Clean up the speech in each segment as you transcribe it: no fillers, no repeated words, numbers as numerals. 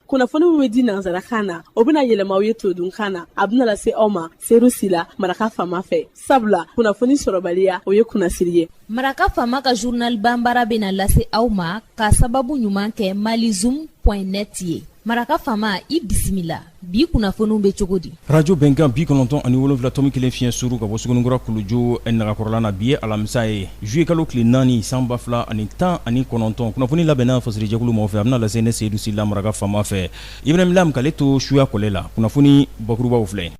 Kunnafoni min bɛ di nansarakan na, o bɛna yɛlɛma aw ye todunkan na. A bɛna lase aw ma Seyidu Sila, Maraka Faama fɛ, sabula kunnafoni sɔrɔbaliya, o ye kunnasiri ye. Maraka Faama ka journal banbara bɛna lase aw ma ka sababu ɲuman kɛ malizoom point net ye. Maraka Faama, i bisimila. Bi kunnafoniw bɛ cogo di? Radio Bɛnkan 97.1 fiɲɛ suru ka bɔ Suguninkura kuluju nagakɔrɔla na. Bi ye alamisa ye, juillet kalo tile 4 san 2019. Kunnafoni labɛnna fasirijɛkulu maaw fɛ, a bɛna lase ne Seyidu Sila, Maraka Faama fɛ. Ibrahim Lam k'ale to suya kɔlɛ la. Kunnafoni bakurubaw filɛ.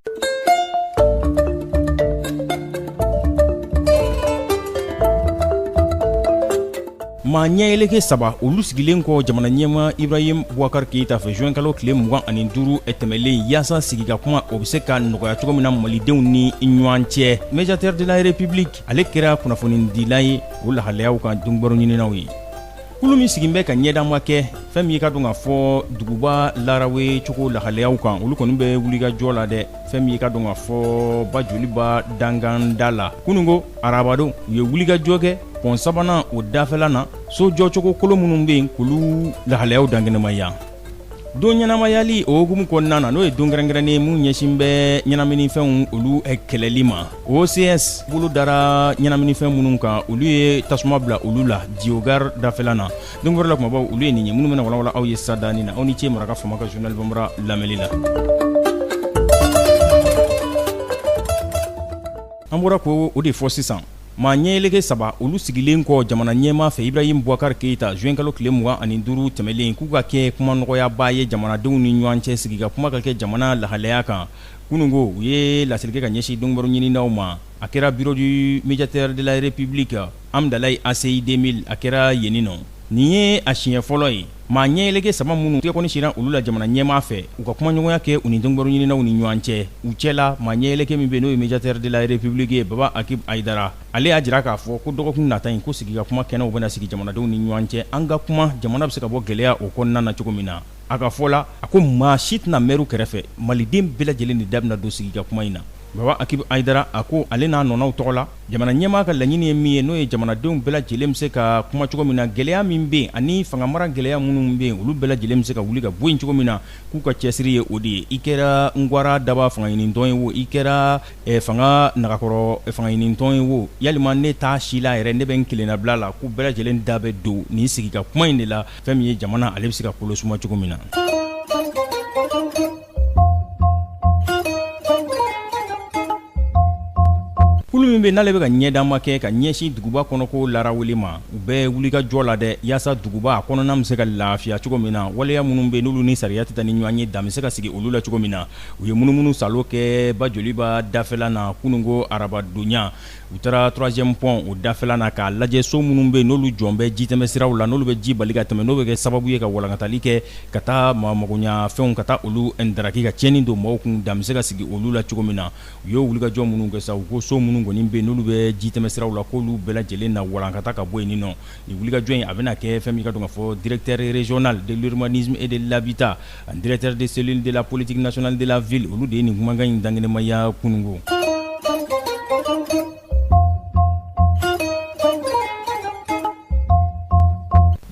Maa ɲɛyeleke saba, olu sigilen kɔ jamana ɲɛmaa Ibrahim Boubacar Keita fɛ juin kalo tile 25 tɛmɛlen, yaasa sigi ka kuma o bɛ se ka nɔgɔya cogo min na malidenw ni ɲɔgɔn cɛ. Médiateur de la République, ale kɛra kunnafonidila ye o lahalayaw kan donkibaru ɲininaw ye. Kulu min sigin bɛ ka ɲɛdama kɛ fɛn min ye ka dɔn k'a fɔ duguba larawe cogo lahalayaw kan, olu kɔni bɛ wulikajɔ la dɛ. Fɛn min ye ka dɔn k'a fɔ ba joliba danganda la, kununko arabadon, u ye wulikajɔ kɛ pɔn sabanan o dafɛla na, so jɔcogo kolon minnu bɛ yen k'olu lahalayaw dankɛnɛmaya. Don ɲɛnamayali o hukumu kɔnɔna na, n'o ye don kɛrɛnkɛrɛnnen min ɲɛsin bɛ ɲɛnaminifɛnw olu kɛlɛli ma, OCS bolo dara ɲɛnaminifɛn minnu kan, olu ye tasuma bila olu la Diougar dafɛla na. Donkibaru la kumabaw, olu ye nin ye minnu bɛna walawala aw ye sadani na. Aw ni ce Maraka Faama ka journal banbara lamɛnli la. An bɔra ko o de fɔ sisan. Maa ɲɛyeleke saba, olu sigilen kɔ jamana ɲɛmaa fɛ Ibrahim Boubacar Keita juin kalo tile 25 tɛmɛlen, k'u ka kɛ kumanɔgɔyabaa ye jamanadenw ni ɲɔgɔn cɛ, sigi ka kuma ka kɛ jamana lahalaya kan. Kununko, u ye laseli kɛ ka ɲɛsin donkibaru ɲininaw ma. A kɛra bureau du médiateur de la République Hamdallaye ACI 2000, a kɛra yen nɔ. Nin ye a siɲɛ fɔlɔ ye maa ɲɛyeleke saba minnu tɛgɛkɔni sira olu la jamana ɲɛmaa fɛ, u ka kumaɲɔgɔnya kɛ u ni donkibaru ɲininaw ni ɲɔgɔn cɛ. U cɛla maa ɲɛyeleke min bɛ yen, n'o ye médiateur de la République ye, Baba Akib Ayidara, ale y'a jira k'a fɔ ko dɔgɔkun nata in, ko sigi ka kuma kɛnɛw bɛna sigi jamanadenw ni ɲɔgɔn cɛ, an ka kuma jamana bɛ se ka bɔ gɛlɛya o kɔnɔna na cogo min na. A ka fɔ la, a ko maa si tɛna mɛri kɛrɛfɛ, maliden bɛɛ lajɛlen de da bɛna don sigi ka kuma in na. Baba Akib Ayidara, a ko ale n'a nɔnaw tɔgɔ la, jamana ɲɛmaa ka laɲini ye min ye, n'o ye jamanadenw bɛɛ lajɛlen bɛ se ka kuma cogo min na, gɛlɛya min bɛ yen ani fanga mara gɛlɛya minnu bɛ yen, olu bɛɛ lajɛlen bɛ se ka wuli ka bɔ yen cogo min na, k'u ka cɛsiri ye o de ye. I kɛra ngwara daba fangaɲinitɔn ye wo, i kɛra fanga nagakɔrɔ fangaɲinitɔn ye wo, yalima ne t'a si la yɛrɛ, ne bɛ n kelennabila la, k'u bɛɛ lajɛlen da bɛ don nin sigi ka kuma in de la, fɛn min ye jamana ale bɛ se ka kolo suma cogo min na. Kulu min bɛ n'ale bɛ ka ɲɛdama kɛ ka ɲɛsin duguba kɔnɔko laraweli ma, u bɛ wulikajɔ la dɛ, yaasa duguba a kɔnɔna bɛ se ka lafiya cogo min na, waleya minnu bɛ n'olu ni sariya tɛ taa ni ɲɔgɔn ye, dan bɛ se ka sigi olu la cogo min na. U ye munumunu salo kɛ ba joliba dafɛla na kununko arabadonya. U taara troisième pont o dafɛla na k'a lajɛ so minnu bɛ yen n'olu jɔn bɛ jitɛmɛ siraw la, n'olu bɛ ji bali ka tɛmɛ, n'o bɛ kɛ sababu ye ka walankatali kɛ ka taa maa magoɲafɛnw ka taa olu ndaraki ka tiɲɛni don maaw kun, dan bɛ se ka sigi olu la cogo min na. U ye wulikajɔ minnu kɛ sa, u ko so minnu kɔni bɛ yen n'olu bɛ jitɛmɛ siraw la, k'olu bɛɛ lajɛlen na walankata ka bɔ yen nɔ. Nin wulikajɔ in, a bɛna kɛ fɛn min ka dɔn k'a fɔ directeur régional de l'urbanisme et de l'habitat ani directeur de cellule de la politique nationale de la ville, olu de ye nin kumakan in dankɛnɛmaya kununko.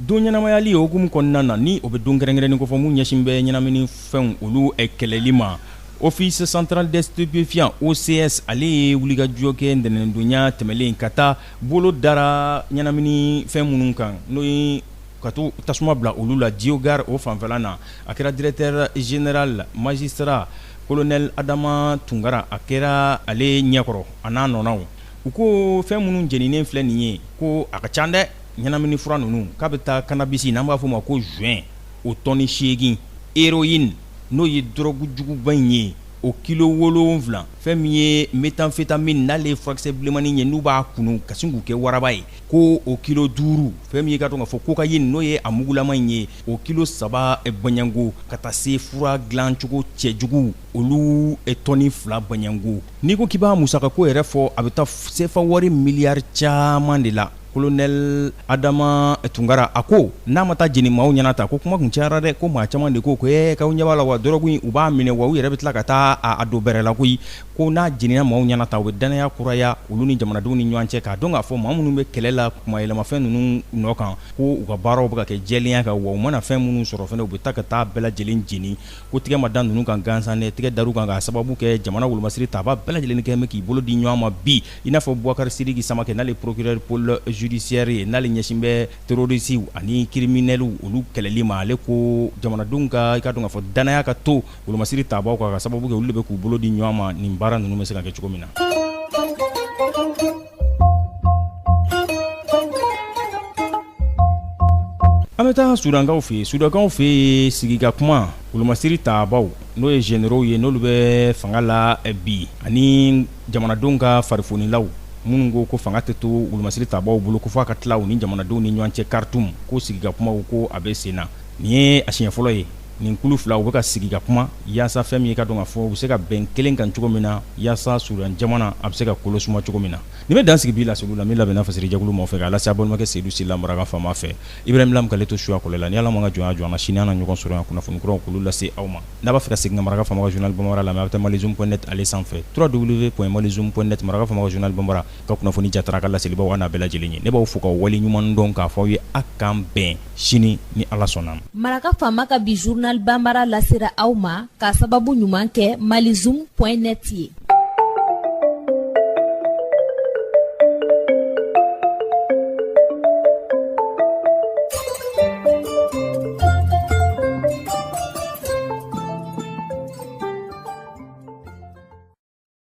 Don ɲɛnamayali hukumu kɔnɔna na, ni o bɛ don kɛrɛnkɛrɛnnen kofɔ min ɲɛsin bɛ ɲɛnaminifɛnw olu kɛlɛli ma, Office central des stupéfiants OCS, ale ye wulikajɔ kɛ ntɛnɛndonya tɛmɛlen ka taa bolo dara ɲɛnaminifɛn minnu kan, n'o ye ka to tasuma bila olu la Diougar o fanfɛla na. A kɛra directeur général magistrat colonel Adama Tunkara, a kɛra ale ɲɛkɔrɔ a n'a nɔnaw. U ko fɛn minnu jeninen filɛ nin ye, ko a ka ca dɛ. Ɲɛnamini fura ninnu, k'a bɛ taa cannabis, n'an b'a fɔ o ma ko joint, o tɔni 8, héroïne, n'o ye dɔrɔgu juguba in ye, o kilo 7, fɛn min ye méthamphétamine, n'ale ye furakisɛ bilenmannin ye n'u b'a kunu ka sin k'u kɛ waraba ye, ko o kilo 5, fɛn min ye ka dɔn k'a fɔ cocaïne, n'o ye a mugulama in ye, o kilo 3 baɲango, ka taa se fura dilancogo cɛjugu olu tɔni 2 baɲango. N'i ko k'i b'a musakako yɛrɛ fɔ, a bɛ taa sefa wari miliyari caman de la. Colonel Adama Tunkara a ko n'a ma taa jeni maaw ɲɛna ta ko kuma tun cayara dɛ, ko maa caman de ko ko ee k'aw ɲɛ b'a la wa dɔrɔgu in u b'a minɛ wa u yɛrɛ bɛ tila ka taa a don bɛrɛ la koyi, ko n'a jenina maaw ɲɛna ta u bɛ dannaya kuraya olu ni jamanadenw ni ɲɔgɔn cɛ, k'a dɔn k'a fɔ maa minnu bɛ kɛlɛ la kumayɛlɛmafɛn ninnu nɔ kan, ko u ka baaraw bɛ ka kɛ jɛlenya kan, wa u mana fɛn minnu sɔrɔ fana u bɛ taa ka taa bɛɛ lajɛlen jeni. Ko tigɛ ma da ninnu kan gansan dɛ, tigɛ dar'u kan k'a sababu kɛ jamana wolomasiri taabaa bɛɛ lajɛlen kɛlen bɛ k'i bolo di ɲɔgɔn ma bi, i n'a fɔ Bubakari Sidiki Samakɛ, n'ale procureur pôle judiciaire ye, n'ale ɲɛsin bɛ terrorisiw ani criminels olu kɛlɛli ma. Ale ko jamanadenw ka i ka dɔn k'a fɔ dannaya ka to wolomasiri taabaaw kan, ka sababu kɛ olu de bɛ k'u bolo di ɲɔgɔn ma nin baara ninnu bɛ se ka kɛ cogo min na. An bɛ taa sudankaw fɛ yen. Sudankaw fɛ yen, sigi ka kuma wolomasiri taabaaw, n'o ye généraux ye, n'olu bɛ fanga la bi, ani jamanadenw ka farifonilaw minnu ko ko fanga tɛ to wolomasiri taabaaw bolo, ko f'a ka tila u ni jamanadenw ni ɲɔgɔn cɛ Khartoum, ko sigi ka kumaw ko a bɛ sen na. Nin ye a siɲɛ fɔlɔ ye nin kulu fila u bɛ ka sigi ka kuma yaasa fɛn min ye ka dɔn k'a fɔ u bɛ se ka bɛn kelen kan cogo min na, yaasa Sudan jamana a bɛ se ka kolo suma cogo min na. Nin bɛ dan sigi bi laseliw la min labɛnna fasirijɛkulu maaw fɛ k'a lase a balimakɛ Seyidu Sila Maraka faama fɛ. Ibrahim Lam k'ale to suya kɔlɛ la. Ni Ala m'an ka jɔnya jɔ an na, sini an na ɲɔgɔn sɔrɔ yan kunnafoni kuraw k'olu lase aw ma. N'a b'a fɛ ka segin ka Maraka faama ka journal bambara lamɛn, a bɛ taa malizoom point net ale sanfɛ, www.malizoom.net, Maraka faama ka journal bambara ka kunnafoni jatara ka laselibaw a n'a bɛɛ lajɛlen ye. Ne b'aw fo k'aw waleɲuman dɔn k'a fɔ aw ye a k'an bɛn sini ni Ala sɔnna. Maraka faama ka bi journal bambara lasera aw ma k'a sababu ɲuman kɛ malizoom point net ye.